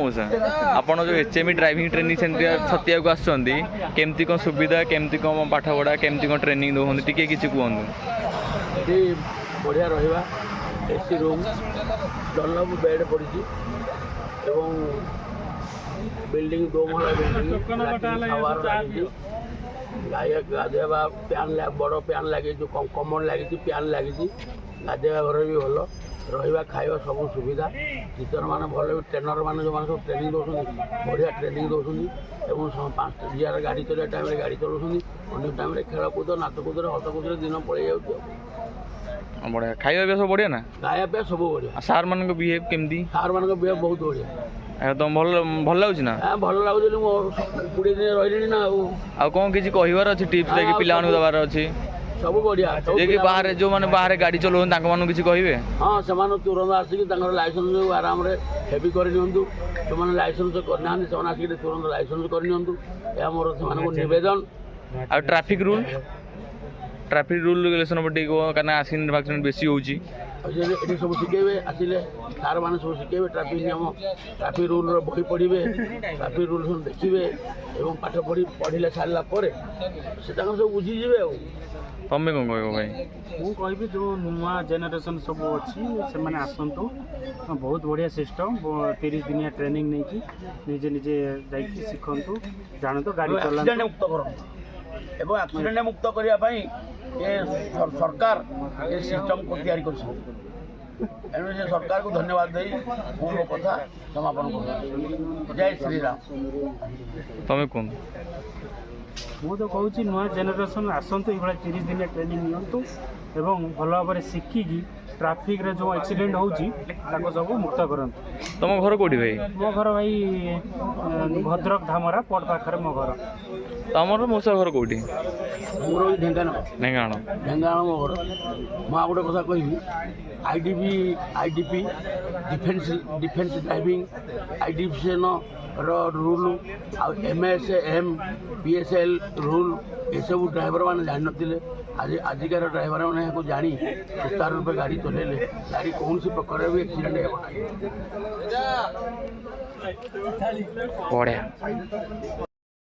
ମଉସା, ଆପଣ ଯେଉଁ H M E driving training centre ଛତିଆକୁ ଆସୁଛନ୍ତି, କେମିତି କ'ଣ ସୁବିଧା, କେମିତି କ'ଣ ପାଠପଢ଼ା, କେମିତି କ'ଣ ଟ୍ରେନିଂ ଦେଉଛନ୍ତି, ଟିକେ କିଛି କୁହନ୍ତୁ। ଏଠି ବଢ଼ିଆ ରହିବା, ଏସି ରୁମ୍, ଡନଲପ୍ ବେଡ଼୍ ପଡ଼ିଛି ଏବଂ ବିଲ୍ଡିଂ, ଦୋମହଲା ବିଲ୍ଡିଂ, ସାୱାର ଲାଗିଛି, ଗାଈ ଗାଧୋଇବା ପ୍ୟାନ୍, ବଡ଼ ପ୍ୟାନ୍ ଲାଗିଛି, କମୋଡ଼ ଲାଗିଛି, ପ୍ୟାନ୍ ଲାଗିଛି। ଗାଧୋଇବା ଘର ବି ଭଲ, ରହିବା ଖାଇବା ସବୁ ସୁବିଧା। ଟିଚର୍ ମାନେ ଭଲ ବି, ଟ୍ରେନର୍ ମାନେ ଯେଉଁମାନେ ସବୁ ଟ୍ରେନିଂ ଦେଉଛନ୍ତି, ବଢ଼ିଆ ଟ୍ରେନିଂ ଦେଉଛନ୍ତି ଏବଂ 5 ଯିଆର ଗାଡ଼ି ଚଲେଇବା ଟାଇମ୍ରେ ଗାଡ଼ି ଚଲାଉଛନ୍ତି, ଅନ୍ୟ ଟାଇମ୍ରେ ଖେଳକୁଦ, ନାଚକୁଦରେ, ହସକୁଦରେ ଦିନ ପଳେଇ ଯାଉଛି। ଆଉ ବଢ଼ିଆ ଖାଇବା ପିଇବା ସବୁ ବଢ଼ିଆ ନା? ଖାଇବା ପିଇବା ସବୁ ବଢ଼ିଆ। ଆଉ ସାର୍ ମାନଙ୍କ ବିହେଭ୍ କେମିତି? ସାର୍ ମାନଙ୍କ ବିହେଭ୍ ବହୁତ ବଢ଼ିଆ। ତମ ଭଲ ଭଲ ଲାଗୁଛି ନା? ହଁ, ଭଲ ଲାଗୁଛି। ମୁଁ 20 ଦିନ ରହିଲିଣି ନା ଆଉ। ଆଉ କ'ଣ କିଛି କହିବାର ଅଛି, ଟିପ୍ସ ଦେଇକି ପିଲାମାନଙ୍କୁ ଦେବାର ଅଛି? ସବୁ ବଢ଼ିଆ। ଯିଏକି ବାହାରେ, ଯେଉଁମାନେ ବାହାରେ ଗାଡ଼ି ଚଲାଉଛନ୍ତି, ତାଙ୍କମାନଙ୍କୁ କିଛି କହିବେ? ହଁ, ସେମାନେ ତୁରନ୍ତ ଆସିକି ତାଙ୍କର ଲାଇସେନ୍ସ ଆରାମରେ ହେଭି କରିନିଅନ୍ତୁ। ଯେଉଁମାନେ ଲାଇସେନ୍ସ କରିନାହାନ୍ତି, ସେମାନେ ଆସିକି ତୁରନ୍ତ ଲାଇସେନ୍ସ କରିନିଅନ୍ତୁ। ଏହା ମୋର ସେମାନଙ୍କୁ ନିବେଦନ। ଆଉ ଟ୍ରାଫିକ୍ ରୁଲ୍ ରେଗୁଲେସନ୍ ଉପରେ ଟିକେ କୁହ, କାରଣ ଆକ୍ସିଡେଣ୍ଟ ଫାକ୍ସିଡେଣ୍ଟ ବେଶୀ ହେଉଛି। ଆଉ ସେ ଏଠି ସବୁ ଶିଖେଇବେ, ଆସିଲେ ସାର୍ ମାନେ ସବୁ ଶିଖେଇବେ ଟ୍ରାଫିକ୍ ନିୟମ, ଟ୍ରାଫିକ୍ ରୁଲ୍ର ବହି ପଢ଼ିବେ, ଟ୍ରାଫିକ୍ ରୁଲ୍ ସବୁ ଦେଖିବେ ଏବଂ ପାଠ ପଢ଼ି ପଢ଼ିଲେ ସାରିଲା ପରେ ସେ ତାଙ୍କର ସବୁ ବୁଝିଯିବେ। ଆଉ ତମେ କ'ଣ କହିବ ଭାଇ? ମୁଁ କହିବି, ଯେଉଁ ନୂଆ ଜେନେରେସନ୍ ସବୁ ଅଛି, ସେମାନେ ଆସନ୍ତୁ। ବହୁତ ବଢ଼ିଆ ସିଷ୍ଟମ୍। 30 ଦିନିଆ ଟ୍ରେନିଂ ନେଇକି ନିଜେ ନିଜେ ଯାଇକି ଶିଖନ୍ତୁ, ଜାଣନ୍ତୁ, ଗାଡ଼ି ଆକ୍ସିଡେଣ୍ଟ ଚଲାନ୍ତୁ। ମୁକ୍ତ କରନ୍ତୁ ଏବଂ ଆକ୍ସିଡେଣ୍ଟ ମୁକ୍ତ କରିବା ପାଇଁ ଏ ସରକାର ଏ ସିଷ୍ଟମକୁ ତିଆରି କରିଛନ୍ତି। ଏଣୁ ସେ ସରକାରକୁ ଧନ୍ୟବାଦ ଦେଇ ମୁଁ ମୋ କଥା ସମାପନ କରୁଛି। ଜୟ ଶ୍ରୀରାମ। ତମେ କୁହନ୍ତୁ। ମୁଁ ତ କହୁଛି, ନୂଆ ଜେନେରେସନ୍ ଆସନ୍ତୁ, ଏଇଭଳିଆ 30 ଦିନିଆ ଟ୍ରେନିଂ ନିଅନ୍ତୁ ଏବଂ ଭଲ ଭାବରେ ଶିଖିକି ଟ୍ରାଫିକ୍ରେ ଯେଉଁ ଆକ୍ସିଡେଣ୍ଟ ହେଉଛି, ତାକୁ ସବୁ ମୁକ୍ତ କରନ୍ତୁ। ତମ ଘର କେଉଁଠି ଭାଇ? ମୋ ଘର ଭାଇ ଭଦ୍ରକ ଧାମରା ପୋର୍ଟ ପାଖରେ ମୋ ଘର। ତମର ମଉସା ଘର କେଉଁଠି? ମୋର ହେଉଛି ଢେଙ୍କାନାଳ। ଢେଙ୍କାନାଳ। ଢେଙ୍କାନାଳ ମୋ ଘର। ମୁଁ ଆଉ ଗୋଟେ କଥା କହିବି, IDP defence driving ଆଇଡିପିଏନ୍ର rule ଆଉ M S M P S L rule, ଏସବୁ ଡ୍ରାଇଭରମାନେ ଜାଣିନଥିଲେ। ଆଜି ଆଜିକାର ଡ୍ରାଇଭରମାନେ ଏହାକୁ ଜାଣି ସୁଚାରୁ ରୂପେ ଗାଡ଼ି ଚଲେଇଲେ ଗାଡ଼ି କୌଣସି ପ୍ରକାର ବି ଆକ୍ସିଡେଣ୍ଟ ହେବ ନାହିଁ। ବଢ଼ିଆ।